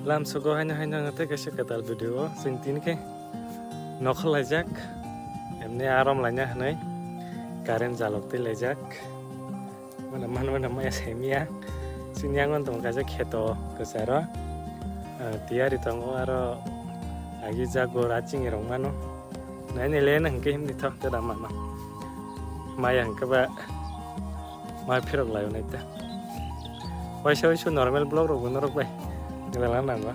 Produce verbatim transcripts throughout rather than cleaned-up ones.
Lamsogo haino haino ang tei kaisa kwtal video o chwng tini khe nokha laijak, emni arom laina hwnwi current jalok twi laijak. Mano mano mano maya saimiya. Chini yangon tongo kaisa kheto kwcharo, ah, tiyari tongo aro agi jago raching rok mano. Nai nai le nang ke himni thok te da mama. Maya hwnkhe ba ma phirok laio nai ta. Waisa waisa normal vlog rok bo norok bai. Gela nang ba.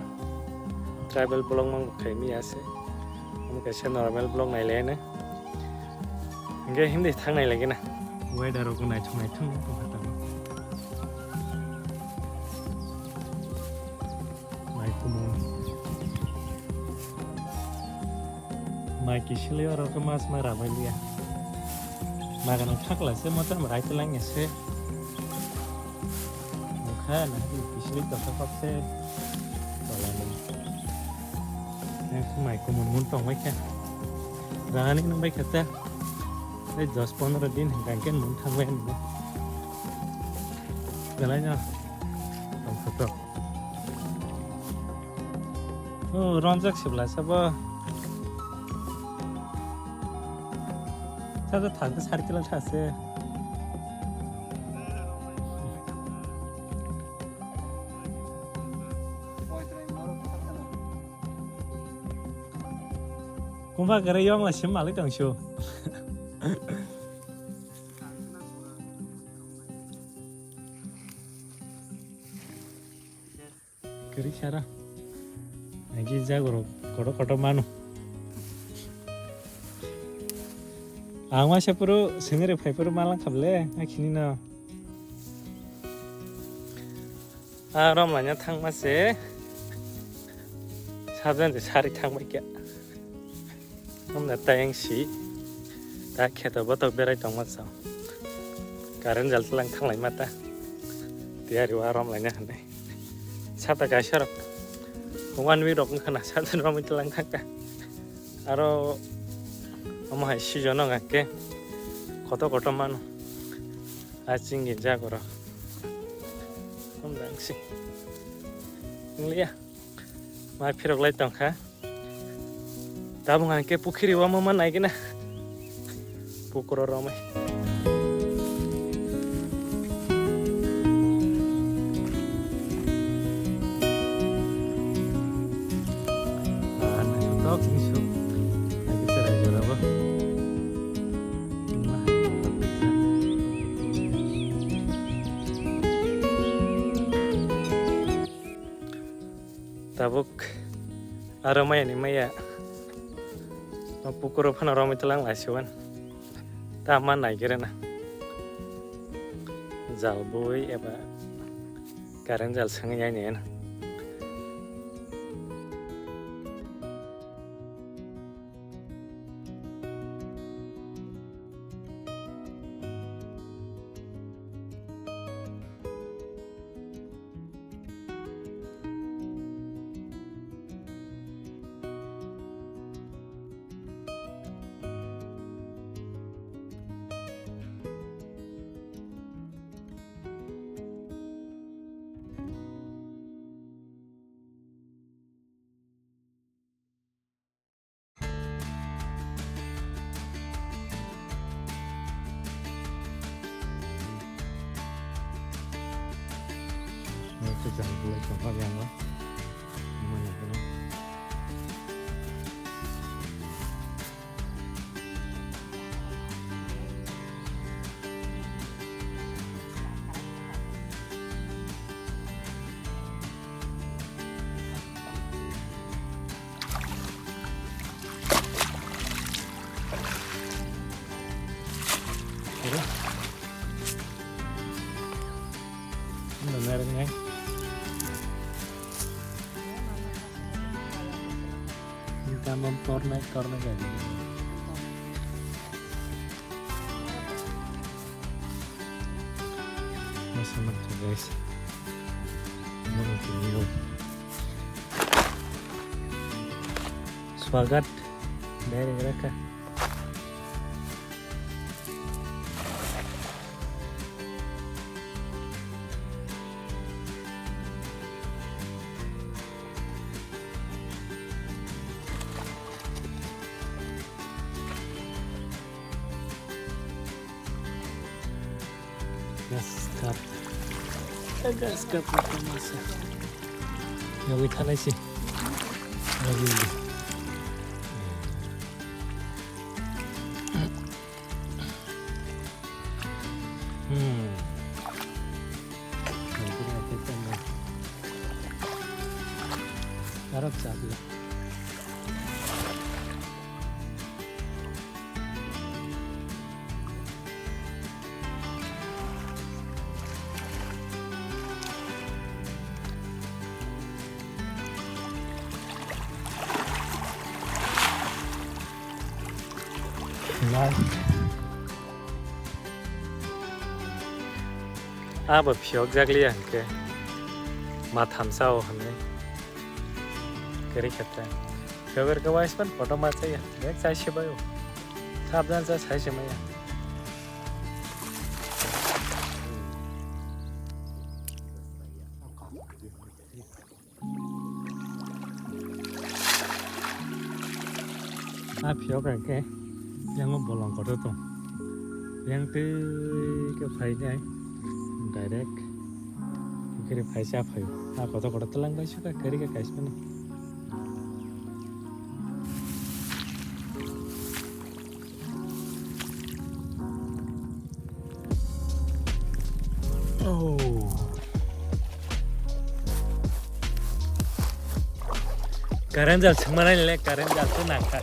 Travel vlog mang khai mi ase. Am kaisa normal vlog nai le ne. Hingke himdi thang nai lagi na. Weather rok nai thung nai thung. Mai kumun. Mai kisili oro ke mas mai rabai liya. Maga nang thakla se motor mai rai telang se. Mukha na di kisili to thak se. Tola ni. Yang mai kumun mun tong mai kha. Rani nang bai kha ta. Bai dos pondro din hingke mun thang bai nang. Belai no. Tong photo. Oh, ronjak sibla sabo. Sabo thangta circle thase. Kumba gare yong la sim malik tong shu. Kwrwi sara. Agi jagoro koto koto mano. Ang masa puro sengere phai puro malang khable, akhini no. A rom laina thangma se. Sajan de sari thangbai kya. Amda tayang si, ta kheto botok berai tongma chao. Current jal tlang thanglai mata. Tiyari wa rom laina hwnwi. Sata kaisa rok. One week rok wngkha na sata romwi tlang thangkha. Aro omo hai season o hwnkhe koto koto mano. A chingni jagoro. Amda wngsi. Wngliya. Ma phirok lai tongkha. Tabuk ang khe pukhiri o ma naigina. Pukuro romai. Ah, naithotok sini su. Lagi cherai jora bo. Tabuk aro maya ni maya. No pukuro phano romwi tlang laisiwan. Ta ma nai gere na. Jal bui eba current jal sangwi nai nai na. Ano meron nga? Yung tamang corner, corner ka. Masama to, guys. Muna kiniyo. Swagat. Direct raka. Grass carp. Grass carp ni tongmasa. Yogwi thanai se. Yogwi. Hmm. Arok chak le. Nice. Abo phiyok jak liya hwnkhe ma thamsa o hwnwi kwrwi khe ta. Phiyok rwkhe waispan kotor ma chaya, bek chai se bai o. Sabdan cha sai se maya. A phiyok khe yang bolong kotor tong. Yang twi khe phainai direct khe phai cha phaio. A kotor kotor twlang bai suka kari khe kaismani. Oh. Current jal sengmanai le, current jal se nangkha.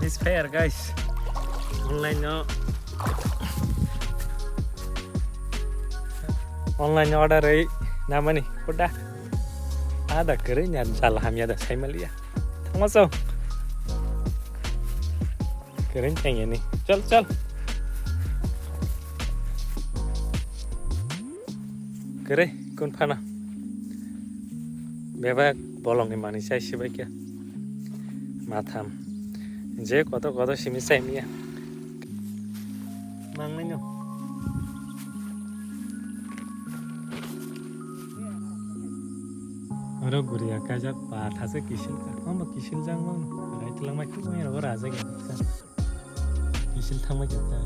This fire, guys. Online no, online no order ri namani kuda. Ada kere nyar jal hamya da saimaliya. Tamaso. Keren tengeni. Chal, chal. Kere, kun phana. Bebak bolongni manwi chai sibai khe. Matham. Je koto koto simi chai miya. Mangnai no. Oro guriya kaijak pa thasa kisil ka. Omo kisil jang mang. Rai tlang mai thuk mai ro raja ge. Kisil thang mai khe ta.